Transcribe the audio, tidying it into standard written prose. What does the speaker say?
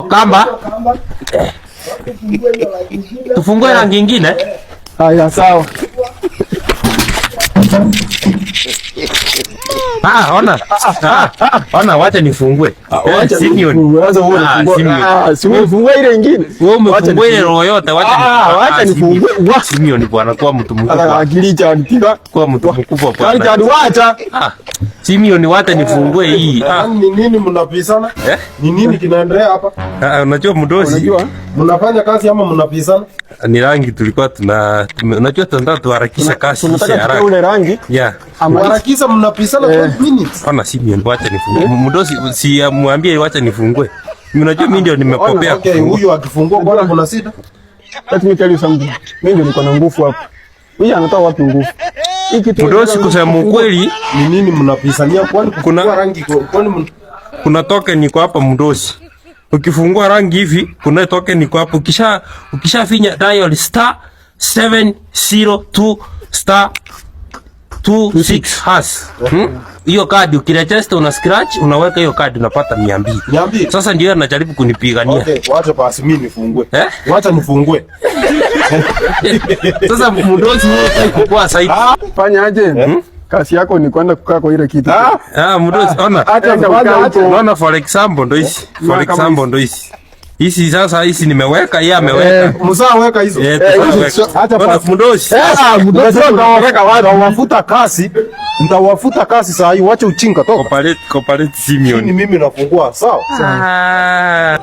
Kamba. Tufungue rangi ingine. Haya, sawa. Ah, ona. Ah, ona, wacha nifungue. Eh, Wacha Simeon. nifungue. Sasa wewe Ah, unafungua. Simeon. Ah, si wewe ufungue ile ingine. Wewe Wacha umefungua ile nifungue. roho yote, wacha Ah, nifungue. wacha Ah, nifungue. Simeon. Wa. Simeon bwana, kuwa mtu Sasa mkubwa. akili cha nipiga. Kuwa mtu mkubwa Kali bwana. cha wacha. Ah, Simeon, wacha nifungue hii. Ah, Ni nini mnapisana? eh? Ni nini kinaendelea hapa? Ah, unajua mdosi Unajua? Mnafanya kazi ama mnapisana? ni rangi tulikuwa tuna unajua tunataka tuharakisha kasi Tunataka ishe tutoe haraka. ule rangi. Yeah. Ama Harakisha, mnapisana 20 minutes. Ona Simeon, wacha nifungue. Mdosi si mwambie wacha nifungue. Unajua mimi ndio nimepopea Okay, kufungua. huyu akifungua kwani kuna shida? Let me tell you something. Mimi ndio niko na nguvu hapa. Huyu anatoa wapi nguvu? Hii kitu Mdosi, kusema ukweli, Ni nini mnapisania kwani kufungua rangi kwani kuna token iko hapa mdosi. Ukifungua rangi hivi, kuna token iko hapo. Ukishafinya dial *702*26#. Hiyo kadi ukiregister una scratch, unaweka hiyo kadi unapata 200. 200? Sasa ndio anajaribu kunipigania. Okay, wacha basi mimi nifungue. Eh? Wacha nifungue. Sasa mdosi wewe kukua saidi. Fanya aje? Kazi yako ni kwenda kukaa kwa ile kitu. Ah, Ah, mdosi ona. acha Enda fanya ukae acha. huko. Unaona, for example ndo hizi. For Kama example ndo hizi. Hizi sasa hizi nimeweka, yeye ameweka. Mzaa weka hizo. Eh, tumeweka. Acha Ona basi. mdosi. Ah, mdosi unaweka wapi? Nitawafuta kazi. Nitawafuta kazi saa hii, wacha uchinga toka. Cooperate, cooperate Ni Simeon. mimi nafungua, sawa? Ah.